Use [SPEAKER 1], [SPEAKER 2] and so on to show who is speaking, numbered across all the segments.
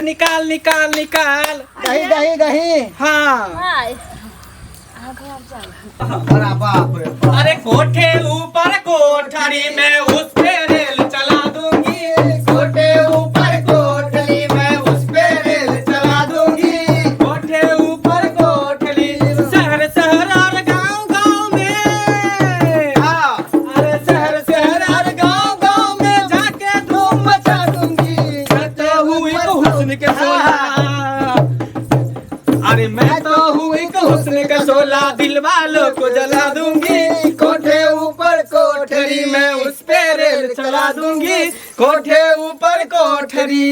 [SPEAKER 1] निकाल निकाल निकाल।
[SPEAKER 2] दही दही दही।
[SPEAKER 1] हाँ।
[SPEAKER 3] हाय।
[SPEAKER 2] अरे बाप रे बाप।
[SPEAKER 1] अरे कोठे ऊपर कोठरी में उस पे रेल चला दूंगी।
[SPEAKER 2] कोठे ऊपर कोठरी में उस पे रेल चला दूंगी।
[SPEAKER 1] कोठे ऊपर कोठरी शहर शहर और गांव गांव में।
[SPEAKER 2] हाँ।
[SPEAKER 1] अरे शहर शहर और गांव गांव में जाके धूम मचा दूंगी। मैं तो हूँ एक हुस्न के शोला। अरे मैं तो हूँ एक हुस्न का शोला, दिल वालों को जला दूंगी।
[SPEAKER 2] कोठे ऊपर कोठरी
[SPEAKER 1] में उस पे रेल चला दूंगी। कोठे ऊपर कोठरी।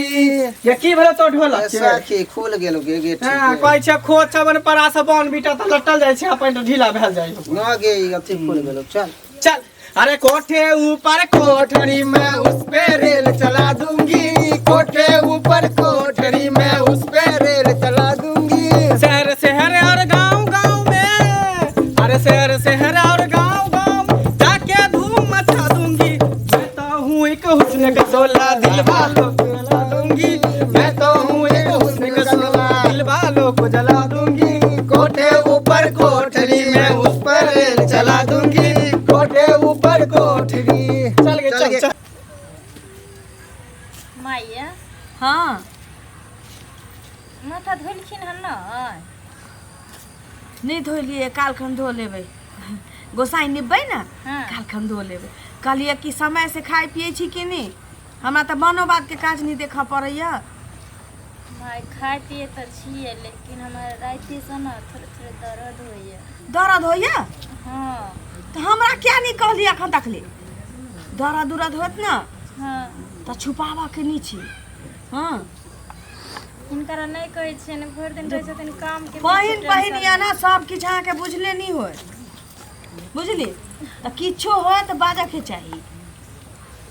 [SPEAKER 1] ये की भेलो तो ढोलक के?
[SPEAKER 2] सखी खुल गेलो गे गे।
[SPEAKER 1] हाँ, कहै छै खोज छवन परा से बन बीटा तऽ लटल जाइ छै आ पैंट ढीला भेल जाइ छै।
[SPEAKER 2] न गे ई अथी खुल गेलो। चल
[SPEAKER 1] चल। अरे कोठे ऊपर कोठरी में उस पे रेल चला दूंगी।
[SPEAKER 2] कोठे ऊपर कोठरी में उस पे रेल चला दूंगी।
[SPEAKER 1] शहर शहर और गांव गांव में, अरे शहर शहर और गांव गांव में जाके धूम मचा दूंगी। मैं तो हूँ एक हुस्न का शोला, दिल वालों को जला दूंगी। मैं तो हूँ एक हुस्न का शोला, दिल वालों को जला दूंगी।
[SPEAKER 2] कोठे ऊपर कोठरी में उस पर रेल चला दूंगी। कोठे ऊपर कोठरी।
[SPEAKER 1] चल गे
[SPEAKER 2] चल
[SPEAKER 1] चल
[SPEAKER 2] गे।
[SPEAKER 1] चल।
[SPEAKER 3] माइया।
[SPEAKER 4] हाँ।
[SPEAKER 3] माथा धोलखिन हन न?
[SPEAKER 4] नहि धोलियै, काल्हिखन धो लेबै। गोसाइ निपबै ने।
[SPEAKER 3] हाँ।
[SPEAKER 4] काल्हिखन धो लेबै। कहलियै कि समयसँ खाइ पियै छी कि नहि? हमरा तऽ बनो बातके काज नहि देखऽ पड़ैया।
[SPEAKER 3] माय, खाइ पिए तऽ छियै, लेकिन हमरा रातिसँ ने थोड़े थोड़े दर्द होइए।
[SPEAKER 4] दर्द होइया?
[SPEAKER 3] हाँ।
[SPEAKER 4] तऽ हमरा किया नहि कहलियै एखन तकले? दर्द उरद होत ने
[SPEAKER 3] हाँ।
[SPEAKER 4] तऽ छुपाबऽके नहि छै। हाँ।
[SPEAKER 3] हिनकरा नहि कहै छियनि, भरि दिन रहै छथिन काम के।
[SPEAKER 4] पहिन पहिन यऽ ने, सब किछु अहाँके बुझले नहि होय। बुझली? तऽ किछो होय तऽ बाजऽके चाही।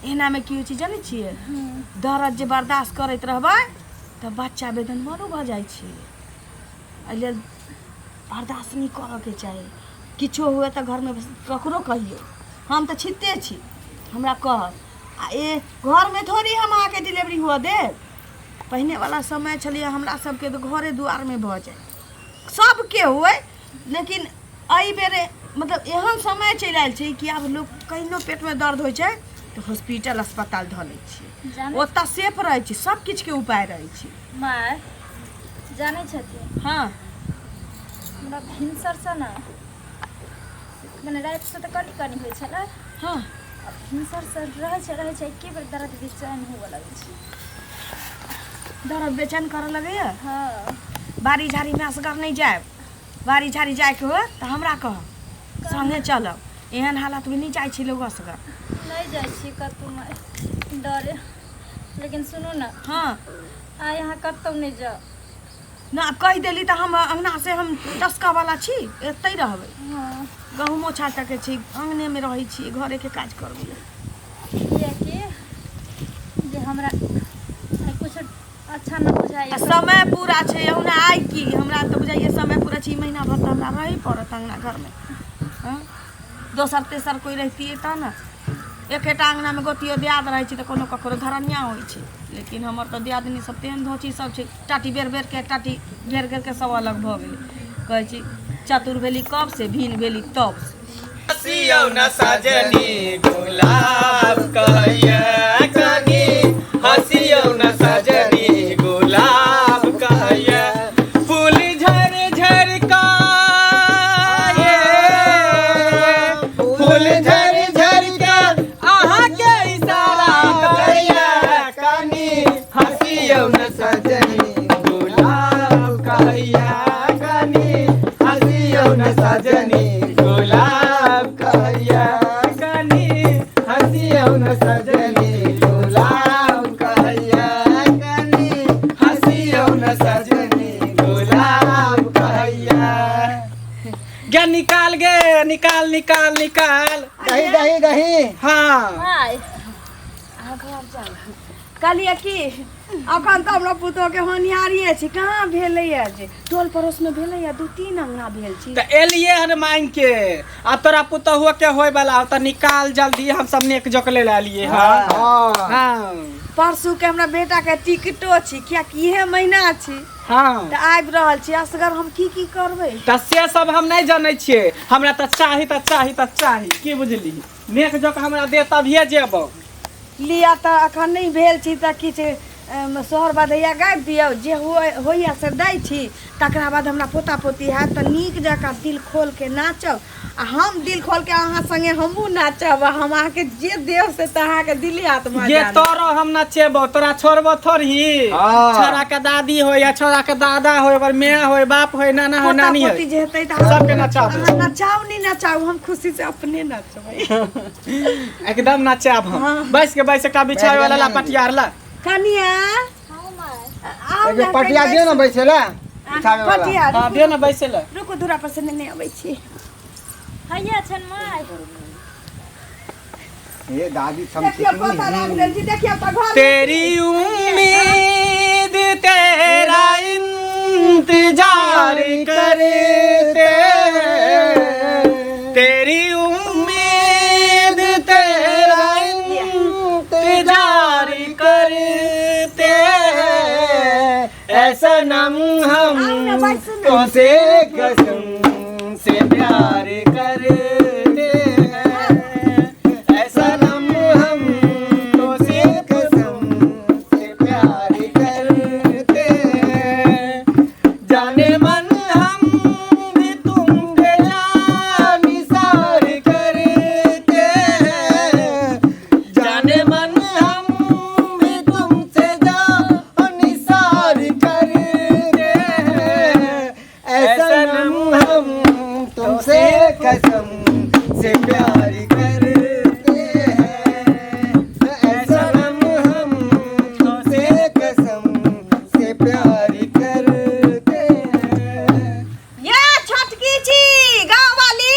[SPEAKER 4] एनामे की होइ छै जनै छियै? दर्द जे बर्दाश्त करैत रहबै तऽ बच्चा बेदन मरू भऽ जाइ छै। एहि लेल बर्दाश्त नहि करऽके चाही। किछो हुए तऽ घरमे ककरो कहियौ, हम तऽ छिते छी, हमरा कहब। आ ए घरमे थोड़ी हम अहाँके डिलीवरी हुअ देब। पहिनेवला समय छलैए, हमरा सबके तऽ घरे दुआरमे भऽ जाइ सबके हुए। लेकिन एहि बेर मतलब एहन समय चलि आयल छै कि आब लोक कहिनो पेटमे दर्द होइ छै तऽ हॉस्पिटल अस्पताल धऽ लै छियै।
[SPEAKER 3] जानै
[SPEAKER 4] ओतऽ सेफ रहै छै, सब किछुके उपाय रहै छै।
[SPEAKER 3] माय, जानै छथिन?
[SPEAKER 4] हाँ।
[SPEAKER 3] हमरा भिनसरसँ ने, मने रातिसँ तऽ कनि कनि होइ छलै।
[SPEAKER 4] हाँ।
[SPEAKER 3] आ भिनसरसँ रहै छै रहै छै, एके बेर दर्द बेचैन हुअ लगै छै।
[SPEAKER 4] दर्द बेचैन करऽ लगैया?
[SPEAKER 3] हाँ।
[SPEAKER 4] बाड़ी झाड़ीमे असगर नहि जायब। बाड़ी झाड़ी जायके हो तऽ हमरा कहब, संगे चलब। एहन हालतमे नहि जाइ छै लोक असगर।
[SPEAKER 3] नहि जाइ छी कतहु माय, डरे। लेकिन सुनू ने।
[SPEAKER 4] हाँ।
[SPEAKER 3] आइ अहाँ कतहु नहि जाउ।
[SPEAKER 4] ना, आब कहि देली तऽ हम अङ्गना से हम टसकऽ वाला छी? एतहि रहबै।
[SPEAKER 3] हाँ।
[SPEAKER 4] गहूमो छाँटऽके छै, अङ्गनेमे रहै छी, घरेके काज करबै।
[SPEAKER 3] किएकि जे हमरा आइ किछु अच्छा नहि बुझाइए।
[SPEAKER 4] आ समय पूरा छै अहुना आइ की हमरा तऽ बुझाइए समय पूरा छै। ई महीना भर तऽ हमरा रहै पड़त अङ्गना घरमे। हँ, दोसर तेसर कोइ रहितियै तऽ ने। एकेटा अङ्गनामे गोतियो दियाद रहै छै तऽ कोनो ककरो धरनिया होइ छै। लेकिन हमर तऽ दियादनी सब तेहन धोची सब छै, टाटी बेर बेरके टाटी घेर घेरके सब अलग भऽ गेलै। कहै छी चतुर भेली कब से, भीन भेली तब से।
[SPEAKER 1] हसियौ न सजनी गुलाब कहैया, कनी हसियौ न सजनी गुलाब कहैया। फूल झर झर का ये, फूल झर झर के अहाँके इशारा करैया, कनी हसियौ न सजनी गुलाब कहैया, कनी हसियौ न सजनी गुलाब कहैया, कनी हसियौ न सजनी गुलाब कहैया, कनी हसियौ न सजनी गुलाब कहैया। गे निकाल गे, निकाल निकाल निकाल।
[SPEAKER 2] दही दही दही।
[SPEAKER 1] हाँ।
[SPEAKER 3] हाय।
[SPEAKER 4] कहलियै कि अखन तऽ हमरा पुतोहके होनिहारिए छै, कहाँ भेलैए जे टोल पड़ोसमे भेलैए, दू तीन अङ्गना भेल छी।
[SPEAKER 1] तऽ एलियै हन मांगि के, आ तोरा पुतोहुओ के होय वाला हो तऽ निकाल जल्दी, हम सब नेक जोक ले एलियै हन।
[SPEAKER 2] हाँ।
[SPEAKER 1] हाँ।
[SPEAKER 4] परसू के हमरा बेटा के टिकटो छी, कियाकि इहे महीना छी।
[SPEAKER 1] हाँ।
[SPEAKER 4] तऽ आबि रहल छी असगर, हम की की करबै?
[SPEAKER 1] तऽ से सब हम नहि जनै छियै, हमरा तऽ चाही तऽ चाही तऽ चाही, की बुझली? नेक जोक हमरा दे तभिए जेबौ।
[SPEAKER 4] लिअ, तऽ अखन नहि भेल छी तऽ किछु सोहर बधैया गाबि दियौ, जे होइया से दै छी। तकरा बाद हमरा पोता पोती हैत तऽ नीक जकाँ दिल खोल के नाचब, आ हम दिल खोल के अहाँ संगे हमहूँ नाचब, आ हम अहाँके जे देब से तऽ अहाँके दिले आत्मा
[SPEAKER 1] गे
[SPEAKER 4] जानत।
[SPEAKER 1] तोरो हम नचेबौ, तोरा छोड़बो थोड़ी।
[SPEAKER 2] हाँ।
[SPEAKER 1] छोरा के दादी हो या छोरा के दादा हो, ओकर माय हो, बाप हो, नाना हो,
[SPEAKER 4] पोता
[SPEAKER 1] नानी हो,
[SPEAKER 4] पोती जे हेतै तऽ
[SPEAKER 1] सबके नचाबो।
[SPEAKER 4] अहाँ नचाउ नहि नचाउ, हम खुशी से अपने नचबै।
[SPEAKER 1] एकदम नचाब हम। बैस के बैस, एकटा बिछावे वाला ला, पटियार ला।
[SPEAKER 4] कनिया।
[SPEAKER 3] हाँ माय।
[SPEAKER 4] आउ
[SPEAKER 2] एक
[SPEAKER 4] ने।
[SPEAKER 2] पटिया दियौ ने बैसे ला, बिछावे वाला।
[SPEAKER 4] पटिया।
[SPEAKER 1] हाँ, दियौ ने बैसे ला।
[SPEAKER 4] रुकू, दूरा पर से नेने अबै छी।
[SPEAKER 3] हैया छन माय।
[SPEAKER 2] ये दादी
[SPEAKER 4] देखियौ पोता राख लेल छी, देखियौ तऽ घर।
[SPEAKER 1] तेरी उम्मीद तेरा इंतजार करते हैं, तेरी उम्मीद तेरा इंतजार करते हैं, ऐसा नम हम तुमसे कसम से प्यार करते हैं, ऐसा नम हम तुमसे कसम से प्यार करते हैं, जाने मन हम भी तुम पे निसार करते हैं, जाने मन हम भी तुमसे निसार करते हैं, ऐसा नम हम तुमसे कसम से प्यार करते हैं, ऐसा नम हम तुमसे कसम से प्यार करते हैं।
[SPEAKER 4] ये छोटकी छी गाँव वाली,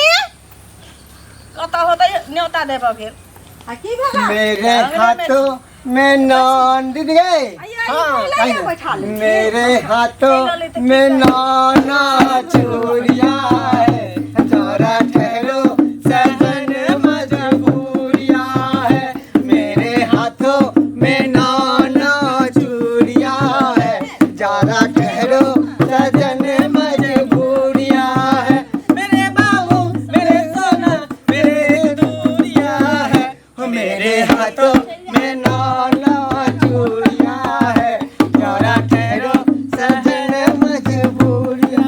[SPEAKER 4] कतऽ होतै न्योता देबऽ गेल आ की भेल?
[SPEAKER 2] मेरे हाथों में नान दीदी गए।
[SPEAKER 4] हाँ, बैठा ले।
[SPEAKER 2] मेरे हाथों में नाना चूड़िया है, चौरा ठहरो सजन मजबूरिया है, मेरे हाथों में नाना चूड़िया है, जरा ठहरो सजन मजबूरिया है, मेरे बाबू मेरे सोना मेरे दूरिया है, मेरे हाथों में नाना चूड़िया है, जरा ठहरो सजन मजबूरिया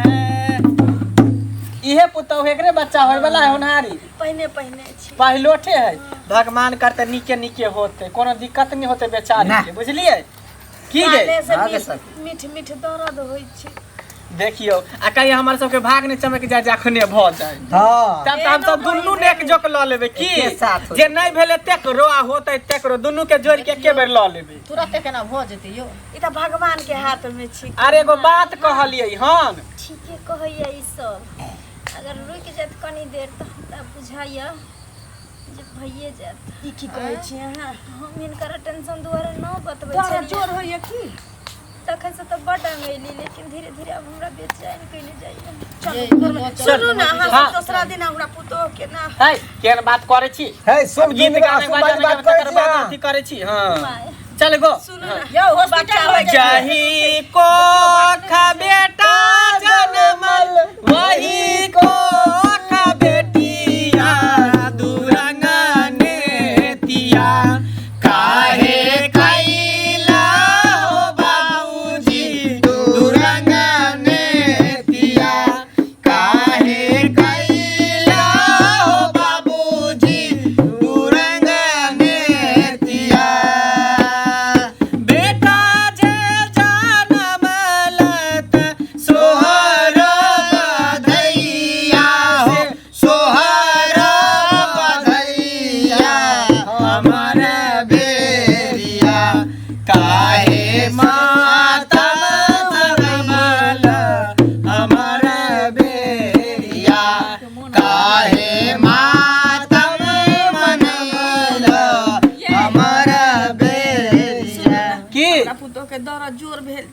[SPEAKER 2] है।
[SPEAKER 1] इहे पुतहु एकरे बच्चा होय वाला है होनहारी?
[SPEAKER 3] पहिने पहिने छी।
[SPEAKER 1] पहिलोठे है। भगवान करते नीके नीके होते, कोनो दिक्कत नहीं होते बेचारी के, बुझलिए की गे?
[SPEAKER 4] काले से
[SPEAKER 2] भागे
[SPEAKER 4] मीठ
[SPEAKER 2] सखी।
[SPEAKER 4] मीठ मीठ दर्द होइ छै।
[SPEAKER 1] देखियौ, आ कहीं हमर सबके भाग नहि चमक जाय जे अखने भऽ जाय।
[SPEAKER 2] हाँ।
[SPEAKER 1] तब तऽ हमसब दुनू नेक जोक लऽ लेबै की।
[SPEAKER 2] एके साथ होतै।
[SPEAKER 1] जे नहि भेलै तेकरो आ होतै तेकरो, दुनू के जोड़ि के एके बेर लऽ लेबै।
[SPEAKER 5] तुरते केना भऽ जेतै यौ?
[SPEAKER 4] ई तऽ भगवान के हाथ में छी।
[SPEAKER 1] अरे एगो बात कहलियै हन।
[SPEAKER 3] ठीके कहैया ई सब, अगर रुकि जायत कनी देर तऽ हमरा बुझाइया जे भइए जायत।
[SPEAKER 4] ई की कहै छी अहाँ?
[SPEAKER 3] हम हिनकर टेंशन दुआरे न बतबै
[SPEAKER 4] दर्द
[SPEAKER 3] छलियै।
[SPEAKER 4] जोर होइया की?
[SPEAKER 3] तखन से तऽ बड अंगैली, लेकिन धीरे धीरे आब हमरा बेचैन कयने जाइया।
[SPEAKER 4] सुनू ने अहाँ
[SPEAKER 1] हाँ।
[SPEAKER 4] सब, दोसरा दिन हमरा पुतोह के ना
[SPEAKER 1] है केहन बात करै छी?
[SPEAKER 2] है शुभ
[SPEAKER 1] गीत
[SPEAKER 2] गीत
[SPEAKER 1] गाने
[SPEAKER 2] शुभ बात
[SPEAKER 1] बात
[SPEAKER 2] करै
[SPEAKER 1] तकर
[SPEAKER 2] छी
[SPEAKER 1] बाद
[SPEAKER 2] अहाँ।
[SPEAKER 1] अथी करै छी। हाँ।
[SPEAKER 3] माय।
[SPEAKER 1] चल गो।
[SPEAKER 4] सुनू ने।
[SPEAKER 5] यौ, हॉस्पिटल हो जेतै।
[SPEAKER 1] जाही कोख बेटा जनमल वही कोख बेटिया दुरंगने तिया, काहे कैला हो बाबूजी दुरंगने तिया, काहे कैला हो बाबूजी दुरंगने तिया, बेटा जे जनम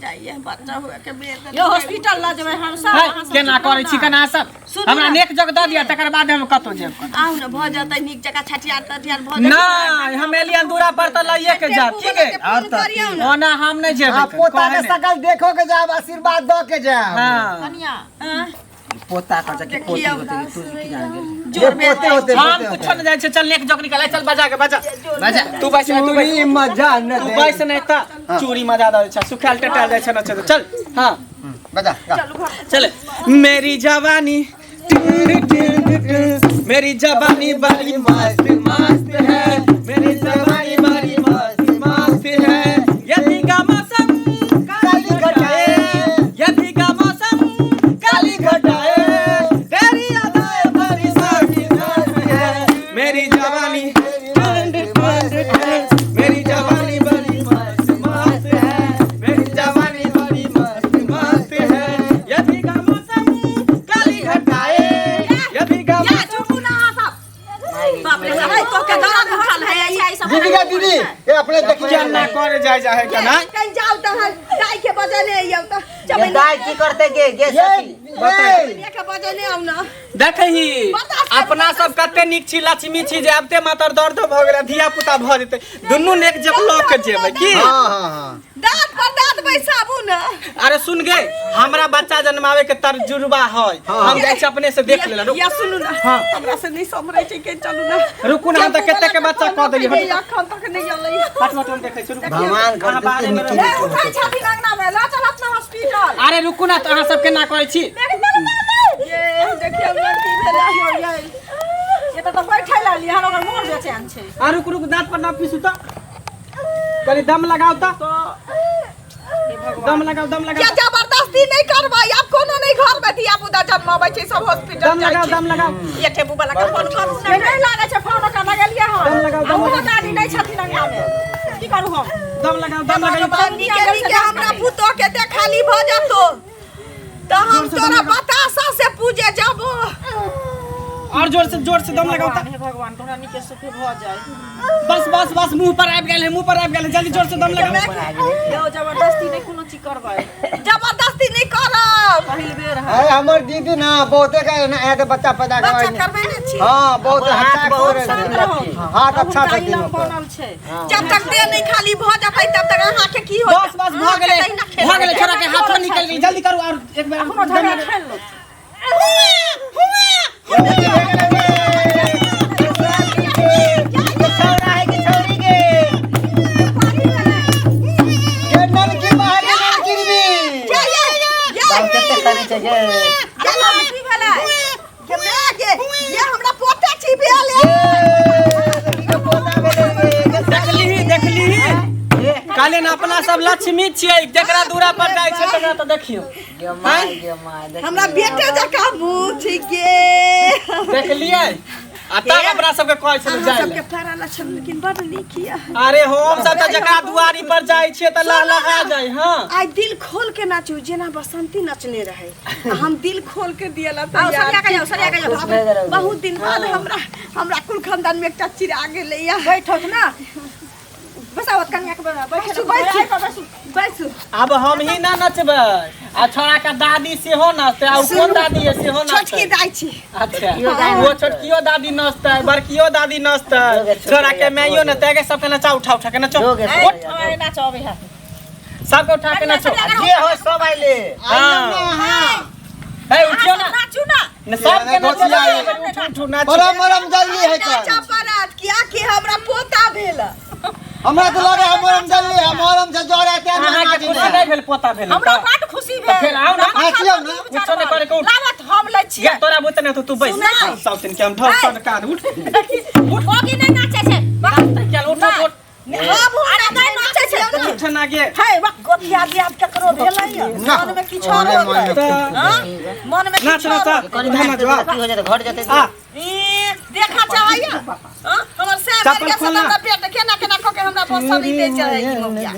[SPEAKER 4] जाइए बच्चा हुए के बेर
[SPEAKER 5] यो हॉस्पिटल ल जेबै हम सब
[SPEAKER 1] है,
[SPEAKER 5] अहाँ सब
[SPEAKER 1] केना
[SPEAKER 5] चुप
[SPEAKER 1] करै
[SPEAKER 5] रहू
[SPEAKER 1] छी
[SPEAKER 5] ना।
[SPEAKER 1] केना सब
[SPEAKER 4] सुनू
[SPEAKER 1] हमरा
[SPEAKER 4] ना।
[SPEAKER 1] नेक जग दऽ दिअ तकर बाद हम कतौ जेब
[SPEAKER 4] आउ ने भऽ जेतै नीक जकाँ छठियार तठियार भऽ जेतै
[SPEAKER 1] नहि हम एलियन दूरा पर तऽ लइए के जायब ठीक है
[SPEAKER 2] और तऽ
[SPEAKER 4] करियौ ने
[SPEAKER 1] ओना हम नहि जेबै
[SPEAKER 2] आ पोता के शकल देखो के जाब आशीर्वाद दऽ के जाब
[SPEAKER 1] हाँ
[SPEAKER 5] कनिया
[SPEAKER 6] पोता कर जाके पोती होते तू की जान गेल
[SPEAKER 2] जे पोते होते
[SPEAKER 1] हम
[SPEAKER 2] पोते
[SPEAKER 1] कुछो नहि जाइ छै चल नेक जग निकाल चल बजा के बजा
[SPEAKER 6] बजा
[SPEAKER 1] तू बैस नहि तू बैस
[SPEAKER 2] चूड़ी मजा न
[SPEAKER 1] तू
[SPEAKER 2] दे
[SPEAKER 1] बैस नहि तऽ चूड़ी मजा दऽ छै सुखायल टटायल जाइ छै नचै तऽ चल हाँ
[SPEAKER 2] बजा गा।
[SPEAKER 1] चल मेरी जवानी मेरी जवानी बड़ी मस्त मस्त है मेरी जवानी बड़ी मस्त मस्त है यदि का मौसम
[SPEAKER 2] काली घटाए
[SPEAKER 1] यदि का मौसम
[SPEAKER 2] काली घटाए
[SPEAKER 1] तेरी अदाएं बड़ी साकी मस्त है मेरी जवानी मेरी जवानी बड़ी मस्त मस्त है मेरी जवानी बड़ी मस्त मस्त है यदि का मौसम काली घटाए यदि का
[SPEAKER 5] या चुप ना अहाँ सब
[SPEAKER 4] बाप रे बाप तो के दर्द उठल है
[SPEAKER 5] ई सब
[SPEAKER 2] दीदी का दीदी ये अपने देखिए
[SPEAKER 1] केना करे जाय जाय है केना
[SPEAKER 4] कहीं जाओ तऽ अहाँ दाइ के बजने आइयौ तऽ
[SPEAKER 6] ये दाइ की करते गे गे
[SPEAKER 2] ये
[SPEAKER 6] सखी
[SPEAKER 2] ये
[SPEAKER 4] के बजने आउ ना
[SPEAKER 1] देखही अपना सब कते नीक छी लक्ष्मी छी जे आबते मातर दर्द भऽ गेलै धिया पुता भऽ जेतै दुनू नेक जब लऽ के जेबै की
[SPEAKER 2] हाँ हाँ हाँ
[SPEAKER 4] दाँत पर दाँत बैसाबू ना
[SPEAKER 1] अरे सुन गे हमरा बच्चा जन्मावे के तजुर्बा है हम जाइ छी अपने से देख लेला रुक
[SPEAKER 4] या सुनू ना
[SPEAKER 1] हाँ।
[SPEAKER 4] हमरा से नहीं समरै छै के चलू ना
[SPEAKER 1] रुकू ना हम तऽ कते के बच्चा कऽ देली हट
[SPEAKER 4] अखन तक नहीं अलै
[SPEAKER 1] हट हट हम देखै छी रुकू
[SPEAKER 2] भगवान
[SPEAKER 1] अहाँ
[SPEAKER 2] कर
[SPEAKER 1] बाहरे
[SPEAKER 2] देते
[SPEAKER 1] मे
[SPEAKER 2] निकी
[SPEAKER 1] रहू।
[SPEAKER 5] ए, उठै छथिन अंगना में ल चल अपना हॉस्पिटल
[SPEAKER 1] अरे रुकू ना तऽ अहाँ सब केना करै छी
[SPEAKER 4] ये देखियौ लड़की भेलै
[SPEAKER 5] ये तऽ बैठे ला लिहन ओकर मोन बेचैन छै
[SPEAKER 1] आ रुक रुक दाँत पर ना पीसू तऽ कनि दम लगाओ तऽ दम लगाओ दम
[SPEAKER 4] क्या
[SPEAKER 1] लगाओ
[SPEAKER 4] जबरदस्ती नहीं करबै आब कोनो नहीं घर में धिया पुता जन्माबै छै सब हॉस्पिटल
[SPEAKER 1] दम
[SPEAKER 4] जाइ
[SPEAKER 1] लगाओ
[SPEAKER 4] छै
[SPEAKER 1] दम लगाओ
[SPEAKER 4] ये टेम्पू वाला के फोन करू ना
[SPEAKER 5] नहीं लागै छै फोन ओकर लगेलियै
[SPEAKER 1] दम
[SPEAKER 5] हन
[SPEAKER 1] लगाओ,
[SPEAKER 5] आ
[SPEAKER 1] दम
[SPEAKER 5] ओहो
[SPEAKER 1] लगाओ।
[SPEAKER 5] दादी नहि छथिन अंगना में की करू हम
[SPEAKER 1] दम लगाओ दम लगाओ
[SPEAKER 4] निके निके हमरा पुतो के देखाली भऽ जतो तऽ हम तोरा बतासा से पूजे जाबो
[SPEAKER 1] और जोर से दम लगाओ तऽ
[SPEAKER 5] हे भगवान तोरा नीके सुखे भऽ जाय
[SPEAKER 1] बस बस बस मुंह पर आबि गेल है मुंह पर आबि गेल है जल्दी जोर से दम लगाओ
[SPEAKER 5] यौ जबरदस्ती नहि कोनो चीज करबै
[SPEAKER 4] जबरदस्ती नहीं करब
[SPEAKER 5] पहिल बेर है
[SPEAKER 2] अरे हमर दीदी ना बहुते का ना ऐसे बच्चा पैदा
[SPEAKER 4] बच्चा
[SPEAKER 2] करवाई
[SPEAKER 4] करबै ने छी
[SPEAKER 2] हाँ बहुत
[SPEAKER 6] हाथ
[SPEAKER 2] अच्छा
[SPEAKER 6] बहुत
[SPEAKER 2] करे
[SPEAKER 6] शांत
[SPEAKER 2] छै।
[SPEAKER 6] रहू।
[SPEAKER 2] हाथ अच्छा
[SPEAKER 5] हुनका
[SPEAKER 2] से
[SPEAKER 5] इलम
[SPEAKER 2] दिन
[SPEAKER 5] बनल छै
[SPEAKER 4] जब तक देह नहीं खाली भऽ जेतै तब तक अहाँके की होत
[SPEAKER 1] बस बस भऽ गेलै भऽ गेलै छोरा के हाथो निकल गेलै जल्दी करू और एक बेर
[SPEAKER 5] अखनो
[SPEAKER 1] दम
[SPEAKER 5] झगड़ा
[SPEAKER 1] लगाओ।
[SPEAKER 5] ठानि लो
[SPEAKER 6] छौरा है कि छौरी गे
[SPEAKER 2] के ननकी बाहरी ननकी भी
[SPEAKER 4] ये ये ये
[SPEAKER 6] कते करै छै गे
[SPEAKER 4] ये की भेलै ये मैं के ये हमरा पोते छी भेल
[SPEAKER 2] ये देखी के पोता भेलै गे।
[SPEAKER 1] देखलीही देखलीही काले ना अपना सब लक्ष्मी छियै जकरा दूरा पर जाइ छै तकरा तऽ देखियौ
[SPEAKER 6] गे माय गे माय देख
[SPEAKER 4] हमरा बेटे जकाँ मुँह छी गे
[SPEAKER 1] देखलियै आ तब अपना सबके कहै छलै
[SPEAKER 4] अहाँ
[SPEAKER 1] जाइ
[SPEAKER 4] सबके
[SPEAKER 1] लए
[SPEAKER 4] प्यारा लक्षण लेकिन बड नीक यऽ
[SPEAKER 1] अरे हम सब तऽ जकरा दुआरी पर जाइ छियै तऽ लहलहा जाइ हँ
[SPEAKER 4] आइ दिल खोल के नाचू जेना बसंती नचने रहे आ हम दिल खोल के दियला
[SPEAKER 5] आओ सरिया के जाओ सरिया के जाओ
[SPEAKER 6] भए गेल
[SPEAKER 4] बहुत दिन बाद हमरा हमरा कुल खानदान में एकटा चिड़ा गेलै या
[SPEAKER 5] बैठत ना बसावत कनिया के बैठो
[SPEAKER 4] बैसू,
[SPEAKER 5] बैसू
[SPEAKER 4] बैसू
[SPEAKER 1] आब हम ही ना नचबै आ छोड़ा के दादी सेहो नचतै आ उ कोन दादी है सेहो
[SPEAKER 4] छोटकी
[SPEAKER 1] नचतै
[SPEAKER 4] दाइ छी
[SPEAKER 1] अच्छा वो छोटकियो दादी नचतै बड़कियो दादी नचतै छोड़ा के माइयो नचतै के सबके नचा उठा उठा के नचो
[SPEAKER 6] जो गे
[SPEAKER 1] उठ,
[SPEAKER 5] हमारे नाच अबै है
[SPEAKER 1] सबके उठा के नचो
[SPEAKER 6] जे हो सब आइले
[SPEAKER 1] हाँ ए उठियो ना
[SPEAKER 5] नाचू ना
[SPEAKER 1] ने सबके नचो उठ उठ नाचो
[SPEAKER 2] मरम मरम जल्दी है
[SPEAKER 4] नाचा
[SPEAKER 2] तऽ
[SPEAKER 4] पड़त किया कि हमरा पोता भेल
[SPEAKER 2] हमरा तऽ लगे है मरम जल्दी है मरम से जर आते हैं
[SPEAKER 1] अहाँके खुशी नहि भेल पोता भेल
[SPEAKER 5] हमरा
[SPEAKER 1] तऽ
[SPEAKER 5] बड खुशी
[SPEAKER 1] तऽ
[SPEAKER 5] भेल
[SPEAKER 1] फेर आउ ना
[SPEAKER 2] नाचियौ ना
[SPEAKER 1] कुछो नहि करे के उठ
[SPEAKER 5] लावत हम लै
[SPEAKER 1] गे
[SPEAKER 5] छियै
[SPEAKER 1] तोरा बुते नहि तो तू बैस साउथिन के हम ढक सट कान उठ
[SPEAKER 5] मोगी नहि नाचै छै
[SPEAKER 1] चल उठ उठ
[SPEAKER 4] हम
[SPEAKER 5] अरे नहि नाचै छै
[SPEAKER 1] उठ ना गे
[SPEAKER 4] हे वाह गोतिया दिया केकरो भेलै या
[SPEAKER 2] ना।
[SPEAKER 4] मन में किछु और होतै
[SPEAKER 1] तऽ
[SPEAKER 4] मन में
[SPEAKER 1] नाच
[SPEAKER 4] किछु और
[SPEAKER 1] नाच
[SPEAKER 6] कनि
[SPEAKER 1] उठा नाच
[SPEAKER 6] की हो जेतै घट जेतै
[SPEAKER 1] आ
[SPEAKER 4] ई, देखा चाहैया हाँ? हमर सैम
[SPEAKER 1] चप्पल
[SPEAKER 4] के
[SPEAKER 1] खोलना।
[SPEAKER 4] हमरा पेट केना केना कऽ के हमरा बसल नहीं दे चाहे की मौकिया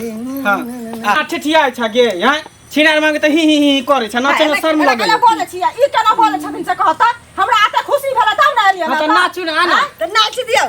[SPEAKER 1] हाँ आ ठेठिया छै गे हैं छिनार मांगे तऽ ही ही ही करे छै नाचे में शर्म
[SPEAKER 5] केना
[SPEAKER 1] लगै
[SPEAKER 5] बोलै छियै ई केना बोलै छथिन से कहता हमरा एते खुशी भेलै तब ने एलियै
[SPEAKER 1] हाँ तऽ नाचू ना आ ना
[SPEAKER 4] तऽ नाच दियौ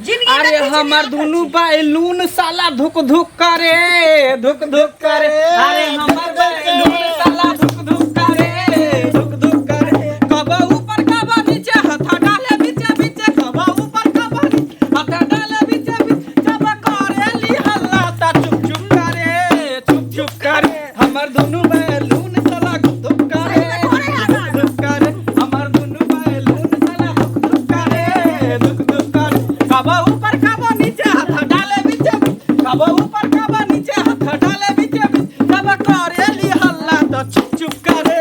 [SPEAKER 4] जिंदगी में
[SPEAKER 1] अरे
[SPEAKER 4] किछु
[SPEAKER 1] हमर
[SPEAKER 4] नहि
[SPEAKER 1] दुनू बैलून साला धुक धुक करे, धुक धुक करे। अरे हमर बैलून साला धुक धुक करे, धुक धुक करे। कब ऊपर कब नीचे हाथ डाले बीचे बीचे, कब ऊपर कब नीचे हाथ डाले बीचे बीचे। जब करे ली हल्ला ता चुप चुप करे, चुप चुप करे। हमर दुनू बैलून साला धुक धुक करे, धुक धुक करे। हमर दुनू बैलून साला धुक धुक करे, धुक धुक करे। कब ऊपर कब नीचे हाथ डाले बीचे बीच, कब ऊपर कब नीचे हाथ डाले बीचे बीच। जब करे ली हल्ला तो चुप चुप करे,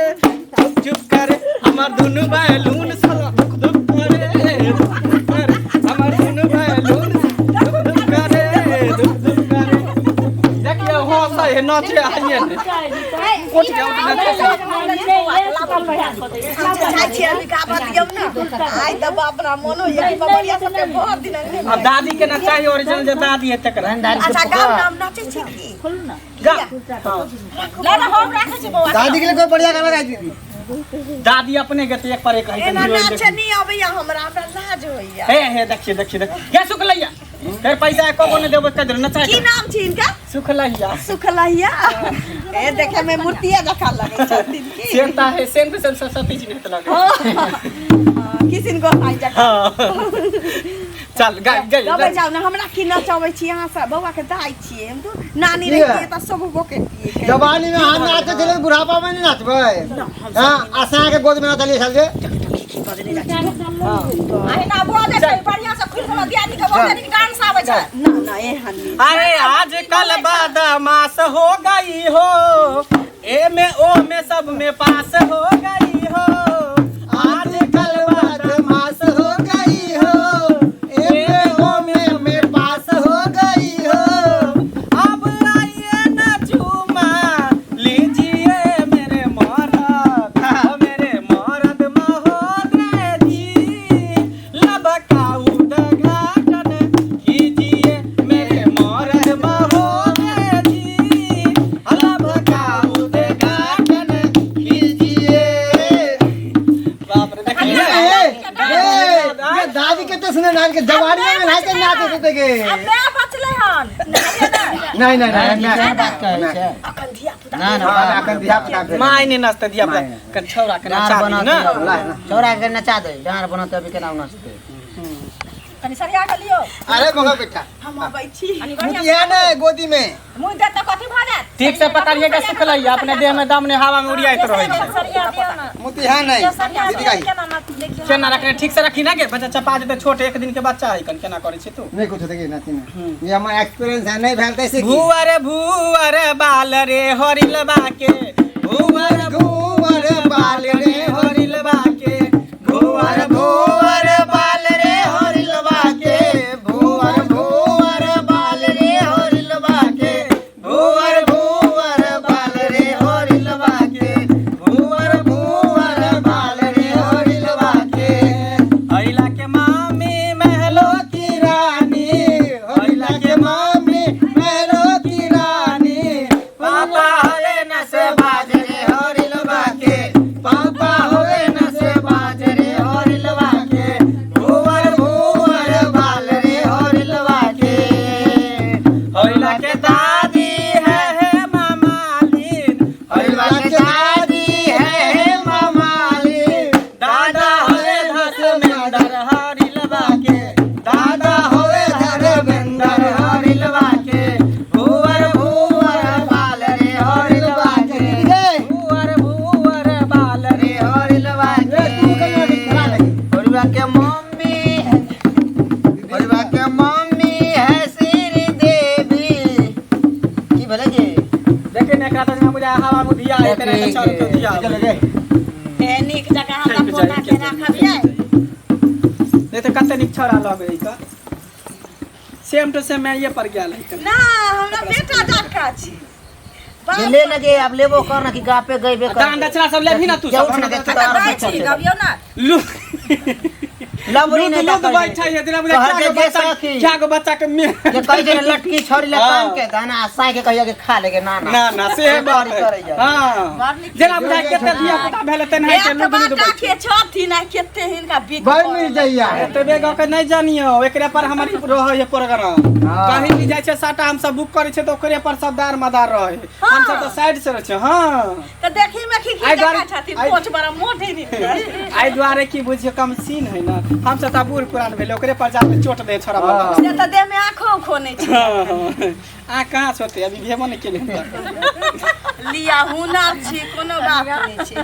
[SPEAKER 1] चुप चुप करे। हमर दुनू बैलून साला धुक धुक करे, धुक धुक करे। हमर दुनू बैलून धुक धुक करे, धुक धुक करे। देखिए हो सही नाचे आइए ने उठ के उठ नाचे।
[SPEAKER 4] जाइ छी अभी गाबऽ दियौ ने। आइ तऽ अपना मोनो ये बबरिया सबके बहुत दिन नहि।
[SPEAKER 1] अब दादी के ना चाहिए ओरिजिनल जे दादी है तकरा।
[SPEAKER 4] अच्छा गाउ नाम नाचै छी की?
[SPEAKER 1] गा।
[SPEAKER 5] ला ना, हम राखै छी बौआ।
[SPEAKER 2] दादी के लिए कोई बढ़िया गाना गाई दीदी।
[SPEAKER 1] दादी अपने गति एक पर एक है।
[SPEAKER 4] एना नाचे नहि अबैया हमरा, हमरा लाज होइया।
[SPEAKER 1] हे हे देखिए देखिए देखिए क्या सुखलैया फिर पैसा एको गो नहीं देबो कह देलो नचा
[SPEAKER 4] की नाम छी इनका?
[SPEAKER 1] सुखलैया।
[SPEAKER 4] सुखलैया। ए देखे में मूर्तिया जकाँ लगै छथिन की।
[SPEAKER 1] सेम ता है, सेम टू सेम सरस्वती जी नहीं लगे।
[SPEAKER 4] हाँ, किसिन गोसाई जकाँ।
[SPEAKER 1] हाँ चल गा गा।
[SPEAKER 4] गबै जाउ ने, हमरा की नचबै छी अहाँ सब? बौआ के दाइ छियै हम, तो नानी रहितियै तऽ शोभबो करितियै।
[SPEAKER 2] जवानी में हम नाचे छलै, बुढ़ापा में नहीं नाचबै? हाँ, आशा के गोद में नाचलिए छल जे।
[SPEAKER 5] अहिना बजै छै बढ़ियां से खुलि कऽ, दियादनी के बहुत नीक डांस आबै छै।
[SPEAKER 4] ना ना एहन नहि।
[SPEAKER 1] अरे आजकल बदमाश हो गई हो, ए में ओ में सब में पास हो गई हो। आजकल
[SPEAKER 2] बदमाश हो गई हो, ए में ओ में पास हो गई हो।
[SPEAKER 1] अब आइए न चूमा लीजिए मेरे मरद, मेरे मरद महोदय जी, लब का उद्घाटन कीजिए मेरे मरद महोदय जी, लब का उद्घाटन
[SPEAKER 2] कीजिए।
[SPEAKER 1] बाप रे देखिए।
[SPEAKER 2] ए, ए, ये दादी के तो सुने नाच के जवानी में नाचे नाचे थे के।
[SPEAKER 5] आब माय बचलै हन।
[SPEAKER 2] नहीं नहीं नहीं नहीं।
[SPEAKER 6] बात कहै छै।
[SPEAKER 4] अखन धिया पुता।
[SPEAKER 6] ना ना।
[SPEAKER 2] हाँ, अखन धिया पुता भेल।
[SPEAKER 1] माय ने नाचते दिया कन छौरा के
[SPEAKER 6] डाँड़
[SPEAKER 1] नचा दी
[SPEAKER 6] बनत
[SPEAKER 1] ना।
[SPEAKER 6] छौड़ा के नचा दे, डाँड़ बनत अभी केना नाचते।
[SPEAKER 5] कनि सरिया कऽ लियौ।
[SPEAKER 2] अरे मगर बेटा
[SPEAKER 4] हम अबै छी।
[SPEAKER 5] कनि बढ़ियां
[SPEAKER 2] मुतिया ने गोदी में।
[SPEAKER 5] मुँह देत तऽ कथी भऽ जायत?
[SPEAKER 1] ठीक से पकड़िए के सुखलैया, अपने देह में दम ने हवा में उड़ियाइत रहै छै।
[SPEAKER 3] सरिया दियौ ने।
[SPEAKER 2] मुतिया नहीं
[SPEAKER 3] सरिया
[SPEAKER 2] दीदी गाई।
[SPEAKER 3] केना ना देखियौ।
[SPEAKER 1] केना रखने ठीक से रखी ना के बच्चा चपा जेतै, छोट एक दिन के बच्चा है कन केना करै छी तू?
[SPEAKER 2] नहीं कुछ होते नाची ना, ये हमारा एक्सपीरियंस है, नहीं फैलते ऐसे की।
[SPEAKER 1] भूअर भूअर बाल रे हरिलबा के, भूअर
[SPEAKER 2] भूअर बाल रे
[SPEAKER 1] हरिलबा के, भूअर
[SPEAKER 2] भूअर बाल रे हरिलवा के, भूअर भूअर बाल रे हरिलवा के, भूअर भूअर बाल रे हरिलवा के, भूअर भूअर बाल रे हरिलवा के।
[SPEAKER 1] अइला के मामी महलो
[SPEAKER 2] की रानी, हरिला के मामी महलो की रानी,
[SPEAKER 1] पापा होए न से
[SPEAKER 2] बाज रे हरिलवा के, पापा होए न से बाज रे हरिलवा के, भूअर भूअर बाल रे हरिलवा के।
[SPEAKER 1] अइला के दादी है हे मामालीन,
[SPEAKER 2] हरिलवा के दादी है हे मामाली,
[SPEAKER 1] दादा होए धर्मेंद्र हरिलवा के,
[SPEAKER 2] दादा होए धर्मेंद्र हरिलवा के, भूअर भूअर बाल रे हरिलवा के,
[SPEAKER 1] भूअर भूअर बाल
[SPEAKER 2] रे
[SPEAKER 1] रे
[SPEAKER 2] हरिलवा के।
[SPEAKER 6] हरिवा के मम्मी, हरिवा के मम्मी है श्री देवी। की भेलै जे?
[SPEAKER 1] देखे ने एकरा तऽ जेना बुझाय हवा में धिया है तेना के चल के धिया।
[SPEAKER 4] ए नीक जकाँ हमरा पोता के राखब यै।
[SPEAKER 1] नहीं तो कते नीक छौड़ा लगे है का, सेम टू सेम मैं ये पर गेल है।
[SPEAKER 4] ना हमरा बेटा जकाँ छी।
[SPEAKER 6] जे ले लगे अब लेबो कर ना कि गापे गइबे कर।
[SPEAKER 1] दान दक्षिणा सब लेबही ना तू
[SPEAKER 6] जा
[SPEAKER 1] सब?
[SPEAKER 6] उठ ना के
[SPEAKER 5] तऽ दै छी, गबियौ ना।
[SPEAKER 1] लू।
[SPEAKER 6] लबरी
[SPEAKER 1] लुद
[SPEAKER 6] नहीं
[SPEAKER 1] लुद बैठे है जेना बुझाइ
[SPEAKER 6] कहत
[SPEAKER 1] क्या गो
[SPEAKER 6] जे
[SPEAKER 1] बच्चा
[SPEAKER 6] सखी।
[SPEAKER 1] क्या गो बच्चा के में
[SPEAKER 6] जे कहै छै लटकी छोड़ी ले
[SPEAKER 1] हाँ।
[SPEAKER 6] कान के दाना साय के कहिया के खा लेके ना ना
[SPEAKER 1] ना ना से बात
[SPEAKER 6] बड़ी करै
[SPEAKER 1] है
[SPEAKER 6] जाइ।
[SPEAKER 1] हां जेना बुझाइ कते धिया पुता भेल तेनाहि के लुद लुद
[SPEAKER 4] एतबा
[SPEAKER 1] बैठे
[SPEAKER 4] के छथिन आ कते हिनका बिक
[SPEAKER 2] बड़ मिल जाइया
[SPEAKER 1] एतबे गो के नहीं जानियो एकरे पर हमर रहै है प्रोग्राम कहीं भी जाइ छै साटा हम सब बुक करै छै तऽ ओकरे पर सब दार मदार रहै है हम सब तऽ साइड से रहै छै हां
[SPEAKER 4] तऽ देखी में खी खी
[SPEAKER 1] आइ
[SPEAKER 4] देखा
[SPEAKER 1] दुआरे-
[SPEAKER 4] छथिन
[SPEAKER 1] आइ-
[SPEAKER 4] कोच बड़ा मोट ही नहीं
[SPEAKER 1] एहि दुआरे की बुझियो कम सीन है ना हम सब तऽ बूढ़ पुरान भेलै ओकरे पर जाके चोट दे छोड़ा बला
[SPEAKER 4] से तऽ देह में आँखो उखो नहीं छै
[SPEAKER 1] आ कहाँ से होते अभी भेबो नहीं केले हम तक।
[SPEAKER 4] लिया हुनर छी कोनो बात नहीं छै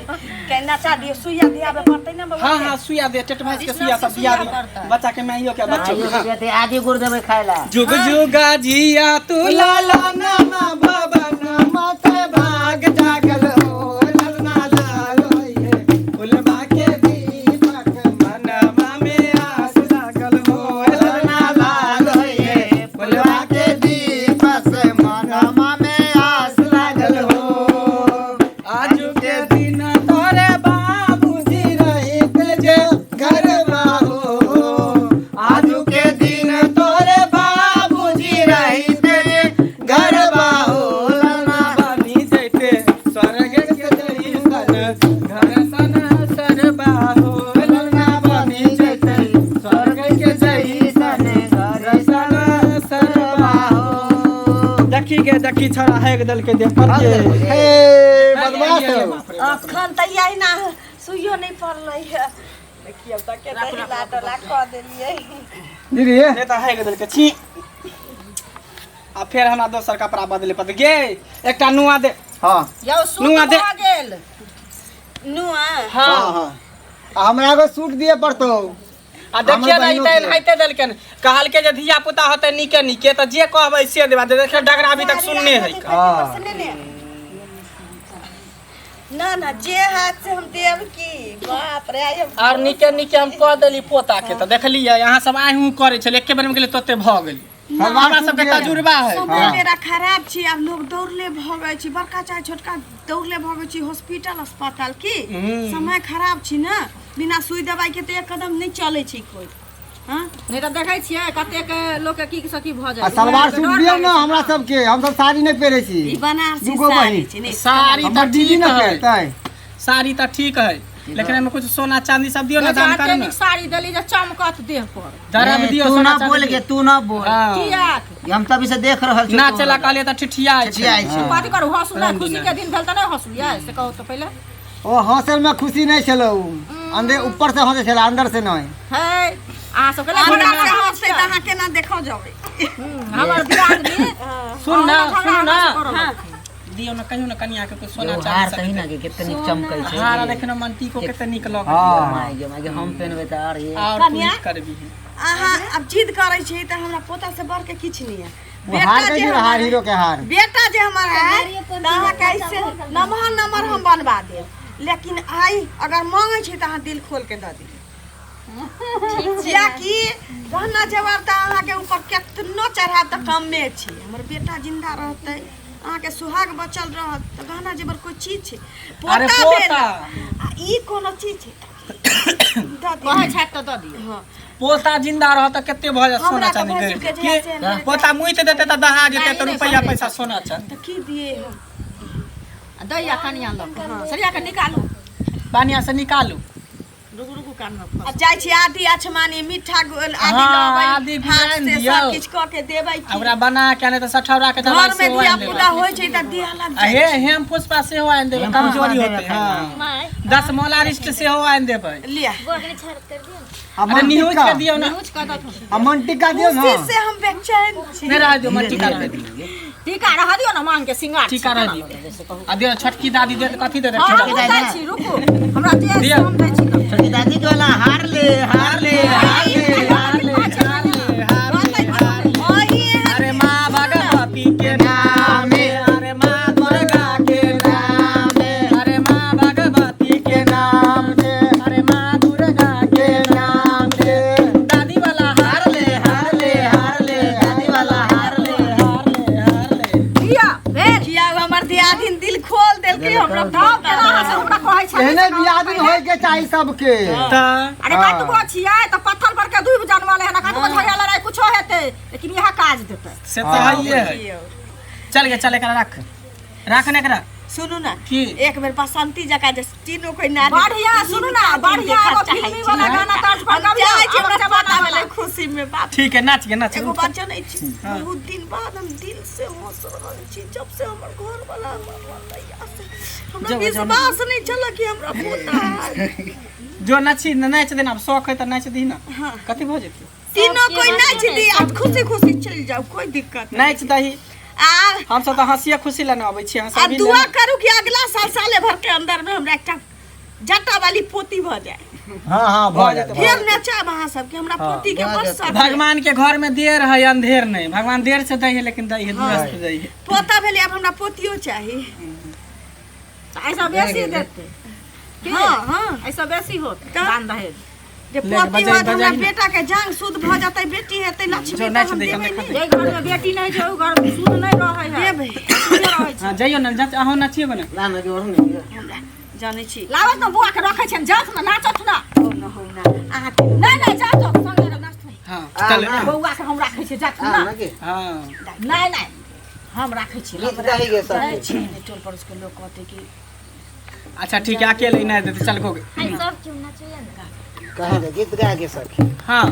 [SPEAKER 4] के नचा दियो सुइया दियाबे पड़तै ने बउआ
[SPEAKER 1] हाँ
[SPEAKER 4] के।
[SPEAKER 1] हाँ सुइया दे टेट भैंस के सुइया सब दिया दे बच्चा के माइयो के बच्चो के हाँ।
[SPEAKER 6] आइयो आदि गुड़ देबै खाय ला
[SPEAKER 1] जुग जुगा जिया तू लाला नामा बाबा नामा ते भाग जागल हो ललना लाल होइए फुलबा के दीपक मनमा में आस लागल हो ललना लाल होइए फुलबा के
[SPEAKER 2] दीपक मनमा में आस लागल हो
[SPEAKER 1] आजू के दिन तोरे बाबूजी रहित जे घरवा हो
[SPEAKER 2] आजू के दिन तोरे बाबूजी रहित जे घरवा हो ललना
[SPEAKER 1] बनी जैते स्वर्ग के जैसन घर सन सरबा हो
[SPEAKER 2] ललना बनी जैते
[SPEAKER 1] स्वर्ग के जैसन घर सन सरबा
[SPEAKER 6] हो
[SPEAKER 1] देखी के देखी छोड़ा हेक दल के देह पर के
[SPEAKER 2] हे बदमाश हो
[SPEAKER 4] अखन तऽ यही ना सुइयो नहीं पड़लै है देखियौ तऽ के हिला डोला कऽ देलियै
[SPEAKER 2] दीदी
[SPEAKER 1] नहीं तऽ हेक दल के छी आ फेर हमरा दोसर कपड़ा बदले पड़तै गे एकटा नुआ दे
[SPEAKER 2] हाँ
[SPEAKER 5] यौ सूत
[SPEAKER 1] नुआ दे।
[SPEAKER 5] भऽ गेल
[SPEAKER 4] नुआ
[SPEAKER 1] हाँ
[SPEAKER 2] हाँ हाँ आ हमरा एगो सूट दिए पड़तौ
[SPEAKER 1] आ देखिए ना ई
[SPEAKER 2] हमर
[SPEAKER 1] तऽ
[SPEAKER 2] बहिनो के।
[SPEAKER 1] एनाहिते देलकनि कहलकै जे धिया पुता होतै नीके नीके तऽ जे कहबै से देबा देखिए डगरा अभी तक सुनने है
[SPEAKER 2] हाँ।
[SPEAKER 4] ना ना जे हाथ से हम देब की बाप रे आइ हम
[SPEAKER 1] और नीके नीके हम कह देली पोता के तऽ देखलियै अहाँ सब आइ करै छलै एके बेर मे गेलै तोते भऽ गेली
[SPEAKER 2] सलवार
[SPEAKER 1] हमरा
[SPEAKER 2] सूट
[SPEAKER 1] सबके
[SPEAKER 2] दिए।
[SPEAKER 1] तजुर्बा है
[SPEAKER 4] समय बेरा खराब छी आब लोग दौड़ले भगै छी बड़का चाहे छोटका दौड़ले भगै छी हॉस्पिटल अस्पताल की समय खराब छी ना बिना सुई दवाई के तऽ एक कदम नहीं चलै छी कोई हाँ
[SPEAKER 5] नहि तऽ देखै छियै कतेक लोकके की से की भऽ
[SPEAKER 2] आ
[SPEAKER 5] जाइ
[SPEAKER 2] सलवार सूट दियौ ने हमरा सबके हम सब साड़ी नहि पहिरै छी
[SPEAKER 4] ई बनारसी
[SPEAKER 2] दूगो
[SPEAKER 4] साड़ी
[SPEAKER 2] बहिन।
[SPEAKER 4] छी नहीं
[SPEAKER 1] साड़ी
[SPEAKER 2] हमर
[SPEAKER 1] तऽ
[SPEAKER 2] दीदी
[SPEAKER 1] ठीक
[SPEAKER 2] ने
[SPEAKER 1] है
[SPEAKER 2] पहिरतै
[SPEAKER 1] साड़ी तऽ ठीक है लेकिन एहिमे कुछ सोना चांदी सब दियौ ना दान करू ना
[SPEAKER 5] नीक साड़ी देली जे चमकत देह पर
[SPEAKER 1] दरब दियौ
[SPEAKER 6] तू
[SPEAKER 1] सोना
[SPEAKER 6] ना
[SPEAKER 1] चांदी
[SPEAKER 6] बोल
[SPEAKER 1] दियौ।
[SPEAKER 6] के तू ना बोल
[SPEAKER 1] हाँ।
[SPEAKER 5] कियाक
[SPEAKER 6] हम तभी से देख रहल छी
[SPEAKER 1] ना चला कहलियै तऽ ठिठिया छै
[SPEAKER 6] ठिठियाइ छै।
[SPEAKER 5] कथी करू हँसू नहि खुशी के दिन भेल तऽ नहि हँसू यै से कहू तऽ पहिले
[SPEAKER 2] ओ हंसल में खुशी नहीं छलो अंदर ऊपर से हंसे छला अंदर से नहीं
[SPEAKER 5] है अहाँ सबके नहि
[SPEAKER 4] अंदर
[SPEAKER 5] झगड़ा
[SPEAKER 4] से
[SPEAKER 5] करै
[SPEAKER 4] हंसतै तऽ अहाँ केना देखो जेबै
[SPEAKER 5] हमर दियादनी
[SPEAKER 1] सुन ना सुन ना
[SPEAKER 5] हाँ
[SPEAKER 1] दियौ ना कहियो ना कनिया के कुछ सोना
[SPEAKER 6] एगो
[SPEAKER 1] चांदी
[SPEAKER 6] हार
[SPEAKER 1] सब
[SPEAKER 6] सही ना के कते नीक चमकै छै
[SPEAKER 1] हार देखिन मनटी को कते नीक लग
[SPEAKER 2] हाँ
[SPEAKER 6] my गे my गे हम पेनबै तऽ आर ये
[SPEAKER 1] और तू नीक करबी
[SPEAKER 4] अहाँ आब जिद करै छी तऽ हमरा पोता से बढ़ के किछु नहीं है
[SPEAKER 2] वो हार
[SPEAKER 4] बेटा
[SPEAKER 2] के
[SPEAKER 4] जे
[SPEAKER 2] हार
[SPEAKER 4] हमर
[SPEAKER 2] हीरो के हार
[SPEAKER 4] बेटा जे हमर है तऽ अहाँके ऐसे नमहर नमहर हम बनवा देब लेकिन आइ अगर मांगै छी तऽ अहाँ दिल खोल के दऽ दियौ कियाकि गहना जेवर तऽ अहाँके ऊपर केतनो चढ़ायब तऽ कमे छै हमर बेटा जिन्दा रहतै अहाँके सुहाग बचल रहत तऽ गहना जेवर कोइ चीज छै
[SPEAKER 1] अरे
[SPEAKER 4] पोता भेल
[SPEAKER 1] पोता।
[SPEAKER 4] आ ई कोनो चीज छै दऽ दियौ
[SPEAKER 5] कहै छथि तऽ दऽ दियौ
[SPEAKER 4] हँ
[SPEAKER 1] पोता जिंदा रहत तऽ कते भऽ जायत सोना
[SPEAKER 4] हमरा तऽ
[SPEAKER 1] चांदी
[SPEAKER 4] भैंसुर के
[SPEAKER 1] गरीब
[SPEAKER 4] जहिया से
[SPEAKER 1] के पोता मुइत देतै तऽ दहा जेतै तऽ रुपैआ पैसा सोना चांदी
[SPEAKER 4] तऽ की दियै हम
[SPEAKER 5] आ दैया कनिया लऽ कऽ सरिया कऽ निकालू
[SPEAKER 1] पानिया से निकालू
[SPEAKER 5] रुकू रुकू कान में
[SPEAKER 4] अब जाइ छी आदि अछमानी मिठा गोल आदि
[SPEAKER 1] हाँ,
[SPEAKER 4] लबै
[SPEAKER 1] आदि
[SPEAKER 4] हाथ
[SPEAKER 1] गुलाइन
[SPEAKER 4] से
[SPEAKER 1] दियौ।
[SPEAKER 4] सब किछु कऽ के देबै
[SPEAKER 1] आ
[SPEAKER 4] की
[SPEAKER 1] ओकरा बना के नहि तऽ सठौरा के दवाई
[SPEAKER 4] घर में
[SPEAKER 1] सेहो
[SPEAKER 4] धिया
[SPEAKER 1] आनि
[SPEAKER 4] पुता
[SPEAKER 1] देबै
[SPEAKER 4] होइ छै तऽ दिया लग
[SPEAKER 1] आ
[SPEAKER 4] जाइ
[SPEAKER 1] हे हेम पुष्पा सेहो आनि देबै
[SPEAKER 6] हेम
[SPEAKER 1] कमजोरी
[SPEAKER 6] पुष्पा
[SPEAKER 1] होतै हाँ
[SPEAKER 3] माय
[SPEAKER 1] दस मोलारिस्ट सेहो आनि देबै
[SPEAKER 4] लिया
[SPEAKER 3] बौआ कनि छाड़ कर दियौ
[SPEAKER 2] आ
[SPEAKER 1] अरे निहुँच
[SPEAKER 2] मनटिक्का
[SPEAKER 1] के दियौ ना
[SPEAKER 5] न्यूज कऽ दथुन
[SPEAKER 2] आ मनटिक्का दियौ ना
[SPEAKER 4] खुशी से हम बेचैन छी
[SPEAKER 1] नहि रह दियौ मन टीका रह दियौ
[SPEAKER 5] टीका रह दियौ ने मांग के सिंगार
[SPEAKER 1] टीका रह दियौ आ दियौ छोटकी दादी दे कथी दे
[SPEAKER 5] हाँ
[SPEAKER 1] छोटकी
[SPEAKER 5] हम दै छी रुकू हमरा जे
[SPEAKER 1] दियौ।
[SPEAKER 5] हम दै छी तऽ।
[SPEAKER 6] छोटकी दादी के वाला हार ले हार ले
[SPEAKER 1] हार ले हार ले हार ले हार ले हार ले
[SPEAKER 4] ओही एहन
[SPEAKER 1] अरे माँ भगवती के नामे अरे माँ दुर्गा के नामे अरे माँ भगवती के नाम से अरे माँ दुर्गा के नाम से दादी वाला हार ले हार ले हार ले दादी वाला हार ले हार ले हार ले
[SPEAKER 5] दिया भेल
[SPEAKER 4] किया हमर दियादिन दिल खोल देलकै हमरा
[SPEAKER 5] तब केना अहाँ सब हमरा कहै छलियै
[SPEAKER 2] एहने बियाह दिन होय के चाही सबके
[SPEAKER 1] तऽ
[SPEAKER 5] अरे कतबो छियै तऽ पत्थर के दूब जनमल है ना कतबो झगड़ा लड़ाई कुछो हेतै लेकिन इएह काज देतै।
[SPEAKER 1] से तऽ हइए है। चल गे चल, एकरा रख, रख ने एकरा।
[SPEAKER 4] सुनू ना।
[SPEAKER 1] की?
[SPEAKER 4] एक बेर बसंती जकाँ जे तीनों कोई नारी
[SPEAKER 5] बढ़िया, सुनू ना, बढ़िया एगो फिल्मी वाला गाना तर्ज पर
[SPEAKER 4] हम
[SPEAKER 5] गबियौ,
[SPEAKER 4] चाहै छी
[SPEAKER 5] आब
[SPEAKER 4] हमरा
[SPEAKER 5] जमाना
[SPEAKER 4] पता
[SPEAKER 5] वाला।
[SPEAKER 4] भेलै खुशी में बाप।
[SPEAKER 1] ठीक है, नाच गे नाच।
[SPEAKER 4] एगो बात जनै छी, बहुत दिन बाद हम दिल से हंस रहल छी। जब से हमर घर वाला मरल तहिया से हमरा
[SPEAKER 1] जाउ, जाउ,
[SPEAKER 4] विश्वास नहीं छल कि हमरा पोता है।
[SPEAKER 1] जो नाची नाच देना, आब शौक है तऽ नाच दही ना, कथी भऽ जेतै?
[SPEAKER 4] तीनों कोई नाच दी आ खुशी खुशी चलि जाउ, कोई दिक्कत नहीं।
[SPEAKER 1] नाच दही।
[SPEAKER 4] आ
[SPEAKER 1] हमसब तऽ हँसिए खुशी लए ने अबै छी।
[SPEAKER 4] आ
[SPEAKER 1] हँसी
[SPEAKER 4] दुआ करू कि अगला साल साले भर के अंदर में हमरा एकटा जटा वाली पोती भऽ जाए।
[SPEAKER 6] हाँ हाँ, भऽ
[SPEAKER 1] जेतै।
[SPEAKER 6] जेतै।
[SPEAKER 4] फेर नचाब अहाँ सबके, हमरा पोती के बड़ शौक है।
[SPEAKER 1] भगवान के घर में देर है अंधेर नहीं, भगवान देर से दै है लेकिन दै है, दूर से दै है।
[SPEAKER 4] पोता भेलै, आब हमरा पोतियो चाही।
[SPEAKER 5] ऐसा बेसी देतै की?
[SPEAKER 4] हाँ हाँ।
[SPEAKER 5] ऐसा बेसी होत
[SPEAKER 4] तऽ?
[SPEAKER 5] दान दहेज।
[SPEAKER 4] जे
[SPEAKER 1] ले,
[SPEAKER 4] पोती
[SPEAKER 1] बजाइ-
[SPEAKER 4] होत हमरा
[SPEAKER 1] बजाइ ने।
[SPEAKER 4] बेटा के जांग शुद्ध भऽ जेतै, बेटी हेतै लक्ष्मी
[SPEAKER 1] जो
[SPEAKER 4] तऽ
[SPEAKER 1] नाच
[SPEAKER 4] हम
[SPEAKER 1] दे,
[SPEAKER 4] देबै
[SPEAKER 1] देखा
[SPEAKER 4] ने।
[SPEAKER 1] दे।
[SPEAKER 5] जे घर में बेटी नहीं छै ओ घर में शुद्ध नहीं रहै है।
[SPEAKER 4] देबै।
[SPEAKER 5] शुद्धे रहै छै।
[SPEAKER 1] हाँ जइयो ने, जाच अहूँ नाचिए बने।
[SPEAKER 6] ला ना, जोड़ नहीं।
[SPEAKER 4] हमरा जानै छी।
[SPEAKER 5] लाबत ने बुआ के रखै छैन, जात ने नाचत ना।
[SPEAKER 4] हो न हो ना, अहाँ
[SPEAKER 5] नहीं नहीं, जात संगे नाचत।
[SPEAKER 1] हाँ
[SPEAKER 6] आ,
[SPEAKER 1] चल।
[SPEAKER 6] ना।
[SPEAKER 5] बौआ के हम राखै छियै, जात
[SPEAKER 6] आ
[SPEAKER 5] ना।
[SPEAKER 6] ना के
[SPEAKER 1] हाँ।
[SPEAKER 5] नहीं नहीं, हम राखै छियै।
[SPEAKER 6] गीत गाही गे
[SPEAKER 4] जाइ
[SPEAKER 6] सखी।
[SPEAKER 4] छी ने, टोल पड़ोस के लोग कहतै कि
[SPEAKER 1] अच्छा ठीक है, अकेले नहीं देते, चल गो।
[SPEAKER 3] हाय, सब क्यों नचिए ना?
[SPEAKER 6] कहाँ गे गीत गा गे सखी।
[SPEAKER 1] हाँ,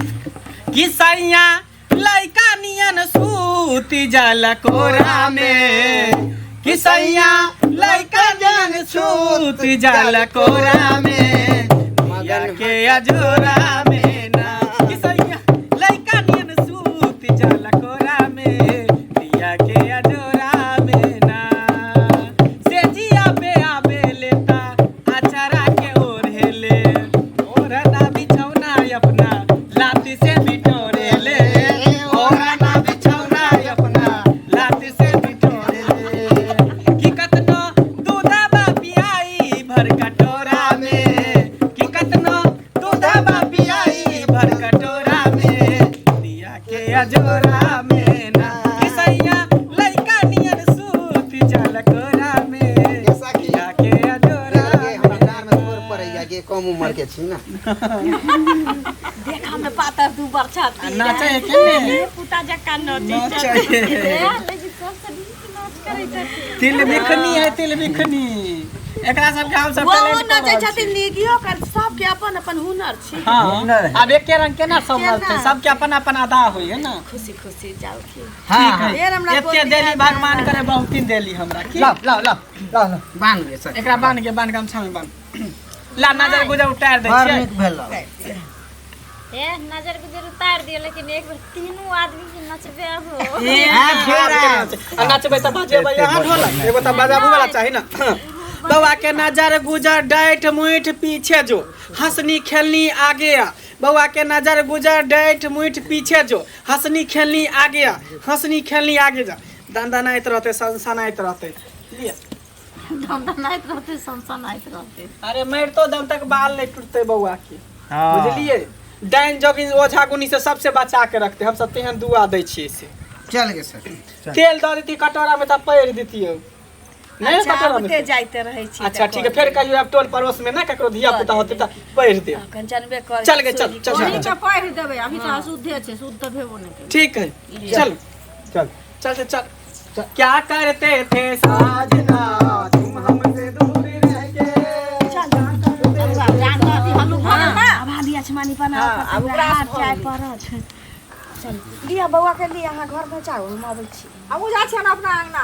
[SPEAKER 1] कि सैया लइका नियन सूती जाला कोरा में, कि सैया लइका नियन सूती जाला कोरा में, मगन के अजोरा में ना, कि सैया लइका नियन सूती जाला कोरा में, दिया के अजोरा में ना, से जिया पे आबे लेता अचारा के ओढ़ेले, ओढ़ना बिछौना अपना लाती से बिटोरेले, ओढ़ना बिछौना अपना लाती से बिटोरेले, कि कतनो दूधबा पियाई भर कटोरा में, कि कतनो दूधबा पियाई भर कटोरा में, दिया के अजोरा में ना, कि सैया लइका नियन सूत जल कोरा में,
[SPEAKER 6] गे सखी।
[SPEAKER 1] दिया के अजोरा
[SPEAKER 6] गे हमरा डाँर में गोर पड़ैया गे, कम उम्र के छी ना।
[SPEAKER 4] देखा में पातर दू बरछा
[SPEAKER 1] नाचे है के ने?
[SPEAKER 4] पुता जकाँ नचै
[SPEAKER 1] नाचे
[SPEAKER 4] छथिन।
[SPEAKER 1] है।
[SPEAKER 3] लेकिन सबसे नीक नाच करै छथिन।
[SPEAKER 1] तिल बिखनी है, तिल बिखनी, एकरा सबके हम सब
[SPEAKER 4] वो
[SPEAKER 1] टैलेंट
[SPEAKER 4] नचै छथिन नीगियो कर, सबके अपन अपन हुनर छै।
[SPEAKER 1] हाँ।
[SPEAKER 6] हुनर है।
[SPEAKER 1] अब एके रंग केना सब
[SPEAKER 4] केना?
[SPEAKER 1] नाचतै, सबके अपन अपन अदा होइ है ना।
[SPEAKER 4] खुशी खुशी जाउ की।
[SPEAKER 6] हाँ हाँ।
[SPEAKER 4] फेर हमरा
[SPEAKER 1] एते
[SPEAKER 4] पोती
[SPEAKER 1] देली
[SPEAKER 4] याद
[SPEAKER 1] भगवान
[SPEAKER 4] आयल।
[SPEAKER 1] करे बहुत दिन देली हमरा की।
[SPEAKER 6] ला ला ला ला ला, बांध गे सखी।
[SPEAKER 1] एकरा बांध के, बांध गमछा में बांध ला, नजर गुजर उतार दै
[SPEAKER 6] बड़
[SPEAKER 1] छियै।
[SPEAKER 6] नीक भेल।
[SPEAKER 3] ए नजर गुजर उतार दियो, लेकिन एक बेर तीनों आदमी के नचबे हो।
[SPEAKER 1] ए,
[SPEAKER 6] आ, फेर आयब।
[SPEAKER 1] आ नचबै तऽ बजेबै अहाँ ढोलक, एगो तऽ बजाबू वाला चाही ना। बौआ के नजर गुजर डाइट मुइठ पीछे जो, हंसनी खेलनी आगे आ, बौआ के नजर गुजर डाइट मुइठ पीछे जो, हंसनी खेलनी आगे आ, हंसनी खेलनी आगे जा, दनदनाइत रहते सनसनाइत रहते। लिअ।
[SPEAKER 3] दमदनाइत रहते सनसनाइत रहते।
[SPEAKER 1] अरे मरितो दम तक बाल नहीं टूटते बौआ के।
[SPEAKER 6] हाँ।
[SPEAKER 1] बुझलिए, डाइन जोगिन ओझा गुनी से सबसे बचा के रखते, हम सब तेहन दुआ दै छियै से।
[SPEAKER 6] चल गे सखी चल।
[SPEAKER 1] तेल दऽ देती कटोरा में तऽ पैर दितियै नहीं।
[SPEAKER 4] अच्छा,
[SPEAKER 1] कटोरा में
[SPEAKER 4] आबते जाइते रहै छी।
[SPEAKER 1] अच्छा ठीक है, फेर कहियो आब टोल पड़ोस में ना ककरो धिया पुता होते तऽ पढ़ि देब।
[SPEAKER 4] अखन जानबे कर।
[SPEAKER 1] चल गे, चल चल
[SPEAKER 5] ओही
[SPEAKER 1] चल।
[SPEAKER 5] के पढ़ि देबै, अभी तऽ अशुद्धे छै, शुद्ध तऽ भेबो नहि केलै।
[SPEAKER 1] ठीक है, चल
[SPEAKER 6] चल
[SPEAKER 1] चल चल चल। क्या करते थे साजना तुम हमसे दूर रह के?
[SPEAKER 5] जान तऽ अथी हल्लुक भऽ गेल ना।
[SPEAKER 4] आब हाली अछमानी बनाओ।
[SPEAKER 5] हाँ, आब ओकरा
[SPEAKER 4] हाथ
[SPEAKER 5] भऽ
[SPEAKER 4] जाय
[SPEAKER 5] गेलै।
[SPEAKER 4] पड़त। चल लिअ बौआ के लिअ, अहाँ घर पहुँचाउ, हम अबै छी।
[SPEAKER 5] हमहूँ जाइ छियनि अपना अङ्गना।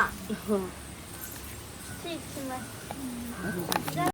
[SPEAKER 3] ठीक छै माय।